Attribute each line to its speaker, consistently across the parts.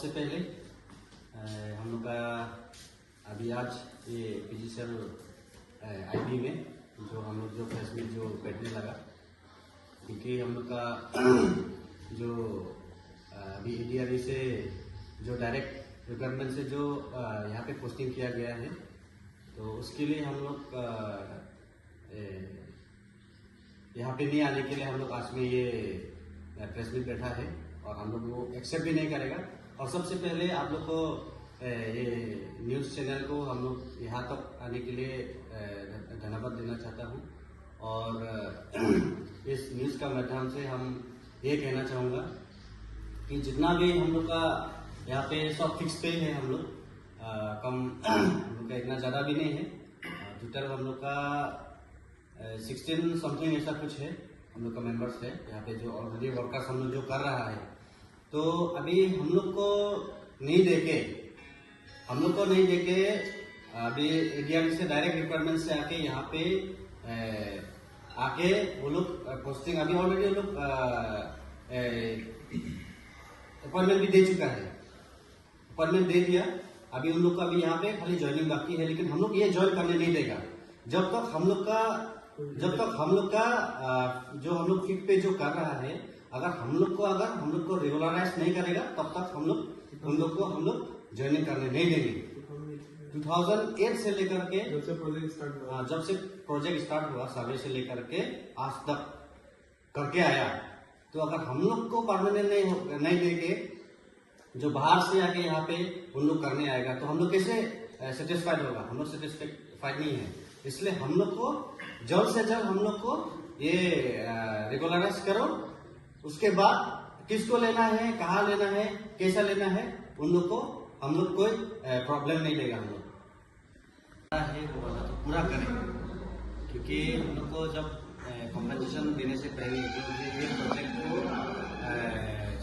Speaker 1: सबसे पहले हम लोग का अभी आज ये पीजीसीएल आईबी में जो हम लोग जो प्रेस मीट जो बैठने लगा, क्योंकि हम लोग का जो अभी एडीआरई से जो डायरेक्ट रिक्वायरमेंट से जो यहाँ पे पोस्टिंग किया गया है, तो उसके लिए हम लोग यहाँ पे नहीं आने के लिए हम लोग आज में ये प्रेस मीट बैठा है और हम लोग वो एक्सेप्ट भी नहीं करेगा। और सबसे पहले आप लोग को ये न्यूज़ चैनल को हम लोग यहाँ तक आने के लिए धन्यवाद देना चाहता हूँ और इस न्यूज़ का माध्यम से हम ये कहना चाहूँगा कि जितना भी हम लोग का यहाँ पे सब फिक्स पे है। हम लोग कम, हम लोग का इतना ज़्यादा भी नहीं है। टोटल हम लोग का 16 समथिंग ऐसा कुछ है, हम लोग का मेंबर्स है यहाँ पे जो ऑलरेडी वर्कर्स हम लोग जो कर रहा है। तो अभी हम लोग को नहीं देके, हम लोग को नहीं देके अभी एडीआरई से डायरेक्ट रिक्वायरमेंट से आके यहाँ पे आके वो लोग पोस्टिंग अभी ऑलरेडी वो लोग अपॉइंटमेंट भी दे चुका है, अपॉइंटमेंट दे दिया। अभी उन लोग का अभी यहाँ पे खाली ज्वाइनिंग बाकी है, लेकिन हम लोग ये ज्वाइन करने नहीं देगा जब तक हम लोग का जो हम लोग फिक पे जो कर रहा है, अगर हम लोग को रेगुलराइज नहीं करेगा, तब तक हम लोग उन लोग को हम लोग ज्वाइनिंग करने नहीं देंगे। 2008 से लेकर के
Speaker 2: जब से प्रोजेक्ट स्टार्ट हुआ।
Speaker 1: हाँ, जब से प्रोजेक्ट स्टार्ट हुआ, सर्वे से लेकर के आज तक करके आया। तो अगर हम लोग को परमानेंट नहीं देके जो बाहर से आके यहाँ पे उन लोग करने आएगा, तो हम लोग कैसे सेटिस्फाइड होगा? हम लोग सेटिस्फाइड नहीं है। इसलिए हम लोग को जल्द से जल्द हम लोग को ये रेगुलराइज करो। उसके बाद किसको लेना है, कहाँ लेना है, कैसा लेना है, उन लोग को हम लोग कोई प्रॉब्लम नहीं देगा। हम लोग है वो वाला तो पूरा करें, क्योंकि हम लोग को जब कॉम्पनसेशन देने से पहले, जो ये प्रोजेक्ट को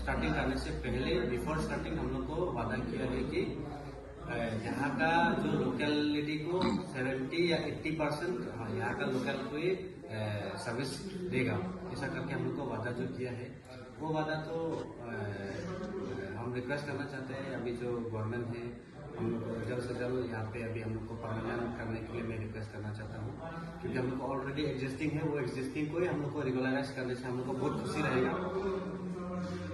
Speaker 1: स्टार्टिंग करने से पहले, बिफोर स्टार्टिंग हम लोग को वादा किया है कि यहाँ का जो लोकेलिटी को 70 या 80% यहाँ का लोकल को ही सर्विस देगा, ऐसा करके हम लोग को वादा जो किया है, वो वादा तो हम रिक्वेस्ट करना चाहते हैं, अभी जो गवर्नमेंट है, हम लोग को जल्द से जल्द यहाँ पे अभी हम लोग को परमानेंट करने के लिए मैं रिक्वेस्ट करना चाहता हूँ, क्योंकि हम लोग को ऑलरेडी एग्जिस्टिंग है, वो एग्जिस्टिंग को ही हम लोग को रेगुलराइज करने से हम लोग को बहुत खुशी रहेगा।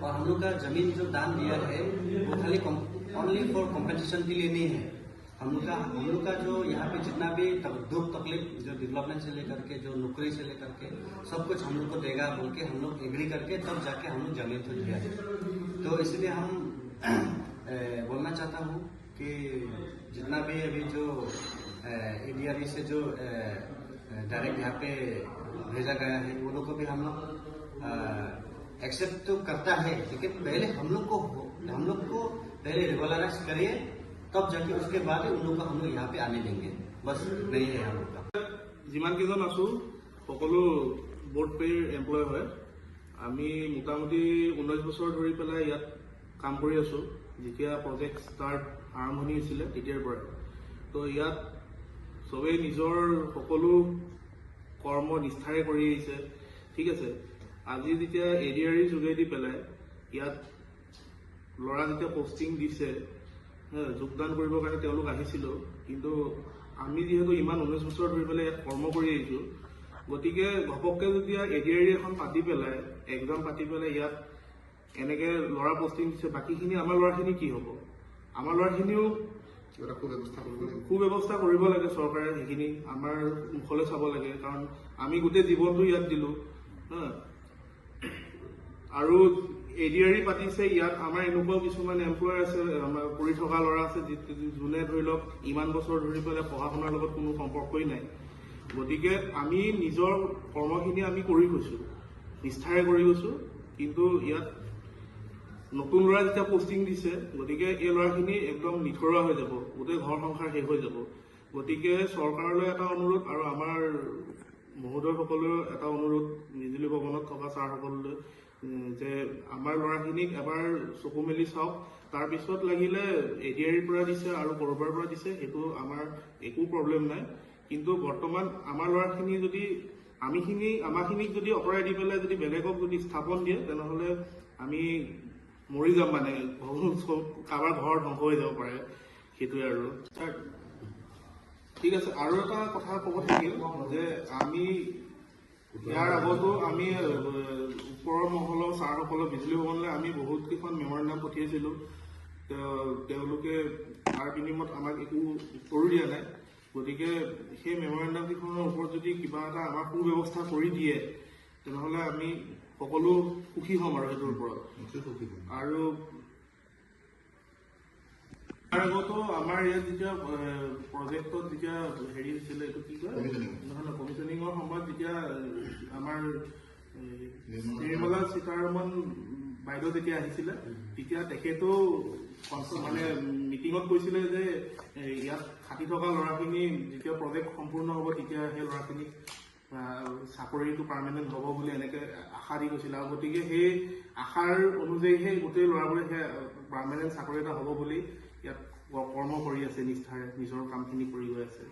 Speaker 1: और हम लोग का जमीन जो दान दिया है, वो खाली ओनली फॉर कॉम्पनसेशन के लिए नहीं है। हम लोग का जो यहाँ पे जितना भी दुख तकलीफ, जो डेवलपमेंट से लेकर के, जो नौकरी से लेकर के, सब कुछ हम लोग को देगा बोल के हम लोग एग्री करके तब जाके हम लोग जमीन तो दिया है। तो इसलिए हम बोलना चाहता हूँ कि जितना भी अभी जो एडीआरई से जो डायरेक्ट यहाँ पे भेजा गया है, वो लोग को भी हम लोग एक्सेप्ट तो करता है, लेकिन पहले हम लोग को पहले रेगुलराइज करिए, तब जाके उसके बाद ही उन लोग को हम लोग यहाँ पे आने देंगे। बस नहीं है हम लोग का।
Speaker 2: যিমান কেইজন আছো, সকলো বৰ্ড পে'ৰ এমপ্লয় হয়। আমি মোটামুটি 19 বছৰ ধৰি পেলাই ইয়াত কাম কৰি আছো, যেতিয়া প্ৰজেক্ট ষ্টাৰ্ট আৰম্ভণি হৈছিলে তেতিয়াৰ পৰাই। তো ইয়াত চবেই নিজৰ সকলো কৰ্ম নিষ্ঠাৰে কৰি আহিছে, ঠিক আছে। আজি যেতিয়া এ ডি আৰ ইৰ যোগেদি পেলাই ইয়াত ল'ৰা যেতিয়া পষ্টিং দিছে, যোগদান কৰিবৰ কাৰণে তেওঁলোক আহিছিলো। কিন্তু আমি যিহেতু ইমান 19 বছৰ ধৰি পেলাই ইয়াত কৰ্ম কৰি আহিছো, গতিকে ঘপককে যেতিয়া এ ডি আৰ ই এখন পাতি পেলাই, এক্সাম পাতি পেলাই ইয়াত এনেকে ল'ৰা পষ্টিং দিছে, বাকীখিনি আমাৰ ল'ৰাখিনি কি হ'ব? আমাৰ ল'ৰাখিনিও
Speaker 3: কিবা এটা সুব্যৱস্থা কৰিব লাগিব।
Speaker 2: সুব্যৱস্থা কৰিব লাগে চৰকাৰে। সেইখিনি আমাৰ মুখলৈ চাব লাগে, কাৰণ আমি গোটেই জীৱনটো ইয়াত দিলো, হা। আৰু এ ডি আৰ ই পাতিছে ইয়াত, আমাৰ এনেকুৱাও কিছুমান এমপ্লয় আছে, আমাৰ কৰি থকা ল'ৰা আছে, যোনে ধৰি লওক ইমান বছৰ ধৰি পেলাই পঢ়া শুনাৰ লগত কোনো সম্পৰ্কই নাই। গতিকে আমি নিজৰ কৰ্মখিনি আমি কৰি গৈছো, নিষ্ঠাৰে কৰি গৈছো। কিন্তু ইয়াত নতুন ল'ৰা যেতিয়া পষ্টিং দিছে, গতিকে এই ল'ৰাখিনি একদম নিথৰুৱা হৈ যাব, গোটেই ঘৰ সংসাৰ শেষ হৈ যাব। গতিকে চৰকাৰলৈ এটা অনুৰোধ আৰু আমাৰ মহোদয়সকলেও এটা অনুৰোধ, বিজুলী ভৱনত থকা ছাৰসকললৈ যে আমাৰ ল'ৰাখিনিক এবাৰ চকু মেলি চাওক। তাৰপিছত লাগিলে এ ডি আৰ ইৰ পৰা দিছে আৰু ক'ৰবাৰ পৰা দিছে, সেইটো আমাৰ একো প্ৰব্লেম নাই। কিন্তু বৰ্তমান আমাৰ ল'ৰাখিনি যদি আমাৰখিনিক যদি আঁতৰাই দি পেলাই যদি বেলেগক যদি স্থাপন দিয়ে, তেনেহ'লে আমি মৰি যাম, মানে কাৰোবাৰ ঘৰ ধ্বংস হৈ যাব পাৰে, সেইটোৱে আৰু। ঠিক আছে, আৰু এটা কথা ক'ব থাকিল যে আমি ইয়াৰ আগতো আমি ওপৰৰ মহলৰ ছাৰসকলক, বিজুলী ভৱনলৈ আমি বহুত কেইখন মেমৰেণ্ডাম পঠিয়াইছিলোঁ। তেওঁলোকে তাৰ বিনিময়ত আমাক একো উত্তৰো দিয়া নাই। গতিকে সেই মেমৰেণ্ডাম কেইখনৰ ওপৰত যদি কিবা এটা আমাক সু ব্যৱস্থা কৰি দিয়ে, তেনেহ'লে আমি সকলো সুখী হ'ম আৰু সেইটোৰ ওপৰত।
Speaker 3: নিশ্চয় সুখী হ'ম।
Speaker 2: আৰু তাৰ আগতো আমাৰ ইয়াত যেতিয়া প্ৰজেক্টত যেতিয়া হেৰি হৈছিলে, এইটো কি কয়?
Speaker 3: কমিছনিং।
Speaker 2: নহয় নহয়, কমিছনিঙৰ সময়ত যেতিয়া আমাৰ নিৰ্মলা সীতাৰমন বাইদেউ যেতিয়া আহিছিলে, তেতিয়া তেখেতেও মানে মিটিঙত কৈছিলে যে ইয়াত খাটি থকা ল'ৰাখিনি যেতিয়া প্ৰজেক্ট সম্পূৰ্ণ হ'ব, তেতিয়া সেই ল'ৰাখিনিক চাকৰিটো পাৰ্মানেণ্ট হ'ব বুলি এনেকে আশা দি গৈছিলে। আৰু গতিকে সেই আশাৰ অনুযায়ীহে গোটেই ল'ৰাবোৰে সেই পাৰ্মানেণ্ট চাকৰি এটা হ'ব বুলি ইয়াত কৰ্ম কৰি আছে, নিষ্ঠাৰে নিজৰ কামখিনি কৰি গৈ আছে।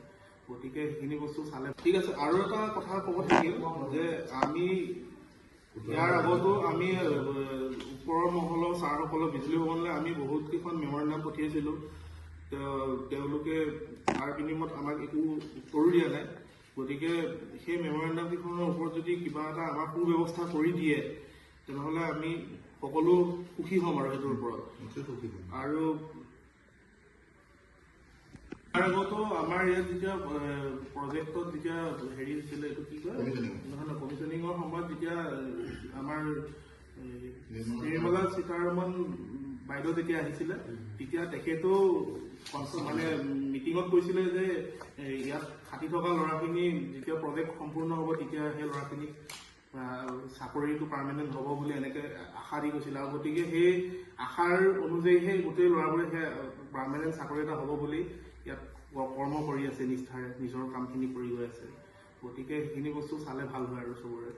Speaker 2: গতিকে সেইখিনি বস্তু চালে। ঠিক আছে, আৰু এটা কথা ক'ব থাকিল যে আমি ইয়াৰ আগতো আমি ওপৰৰ মহলৰ ছাৰসকলক, বিজুলী ভৱনলৈ আমি বহুত কেইখন মেমৰেণ্ডাম পঠিয়াইছিলোঁ। তেওঁলোকে তাৰ বিনিময়ত আমাক একো উত্তৰো দিয়া নাই। গতিকে সেই মেমৰেণ্ডাম কেইখনৰ ওপৰত যদি কিবা এটা আমাক সু ব্যৱস্থা কৰি দিয়ে, তেনেহ'লে আমি সকলো সুখী হ'ম আৰু সেইটোৰ ওপৰত।
Speaker 3: নিশ্চয় সুখী হ'ম।
Speaker 2: আৰু তাৰ আগতো আমাৰ ইয়াত যেতিয়া প্ৰজেক্টত যেতিয়া হেৰি হৈছিলে, এইটো কি কয়?
Speaker 3: কমিছনিং।
Speaker 2: নহয় নহয়, কমিছনিঙৰ সময়ত যেতিয়া আমাৰ নিৰ্মলা সীতাৰমন বাইদেউ যেতিয়া আহিছিলে, তেতিয়া তেখেতেও মানে মিটিঙত কৈছিলে যে ইয়াত খাটি থকা ল'ৰাখিনি যেতিয়া প্ৰজেক্ট সম্পূৰ্ণ হ'ব, তেতিয়া সেই ল'ৰাখিনিক চাকৰিটো পাৰ্মানেণ্ট হ'ব বুলি এনেকে আশা দি গৈছিলে। আৰু গতিকে সেই আশাৰ অনুযায়ীহে গোটেই ল'ৰাবোৰে সেই পাৰ্মানেণ্ট চাকৰি এটা হ'ব বুলি ইয়াত কৰ্ম কৰি আছে, নিষ্ঠাৰে নিজৰ কামখিনি কৰি গৈ আছে। গতিকে সেইখিনি বস্তু চালে ভাল হয় আৰু চবৰে।